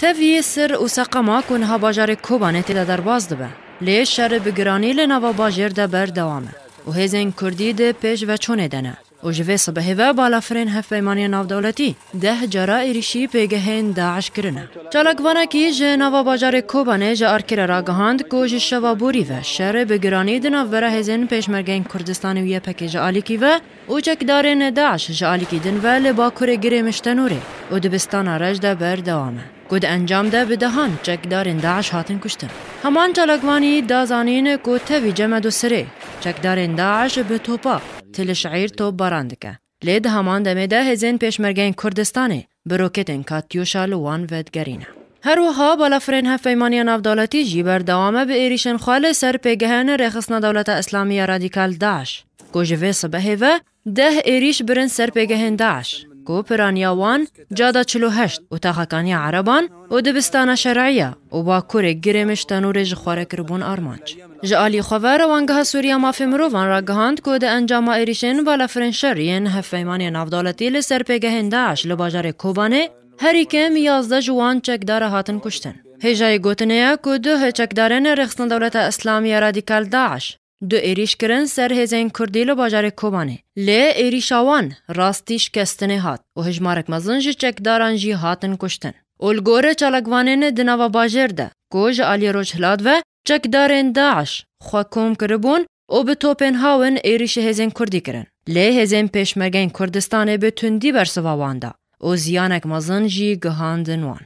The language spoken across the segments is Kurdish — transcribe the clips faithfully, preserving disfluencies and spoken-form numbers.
Tevî sir û seqema ku niha bajarê Kobanê tê de derbas dibe. Lê şer bi giranî li nava bajêr de berdewam e û hêzên Kurdî di pêş veçûnê de ne. Û ji vê sibehê ve balafirên hevpeymaniya navdewletî deh cara êrîşî pêgehên DAIŞ kirine. Çalakvanekî ji nava bajarê Kobanê ji Arkirê ragihand ku ji şeva borî ve şer bi giranî di navbera hêzên Pêşmergeyên Kurdistanê û Y P G ji alîkî ve û çekdarên DAIŞ ji alîkî din ve li bakurê Girê Miştenûrê û dibistana Roj de berdewam e, ku di encam de bi dehan çekdarên DAIŞ hatin kuştin. Heman çalakvanî da zanîn ku tevî Cemed û Sirê çekdarên DAIŞ bi topa Til Şeîr topbaran dike. Lê di heman demê de hêzên Pêşmergeyên Kurdistanê bi roketên Katyuşa li wan vedigerîne. Her wiha balafirên hevpeymaniya navdewletî jî berdewam e bi êrîşên xwe li ser pêgehên Rêxistina Dewleta Îslamî ya Radîkal DAIŞ, ku ji vê sibehê ve deh êrîş birin ser pêgehên DAIŞ, ku piraniya wan Cada çil û heşt û taxakaniya Ereban û dibistana Şer'iya û bakurê Girê Miştenûrê ji xwe re kiribûn armanc. Ji alî xwe ve Rewangeha Sûriya Mafê Mirovan ragihand ku di encama êrîşên balafirên şer yên hevpeymaniya navdewletî li ser pêgehên DAIŞ li bajarê Kobanê herî kêm yazdeh ji wan çekdara hatin kuştin. Hêjayî gotinê ye ku duh çekdarên Rêxistina Dewleta Îslamî ya Radîkal DAIŞ du êrîş kirin ser hêzên Kurdî li bajarê Kobanê. Lê êrîşa wan rastî şikestinê hat û hejmarek mezin ji çekdaran jî hatin kuştin. Û li gor çalakvanên di nava bajêr de ku ji aliyê rojhilat ve çekdarên DAIŞ xwe kom kiribûn û bi topên hawin êrîşî hêzên Kurdî kirin. Lê hêzên Pêşmergeyên Kurdistanê bi tundî bersiva wan da û ziyanek mezin jî gihandin wan.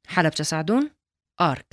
Helebçe Sadûn, Ark.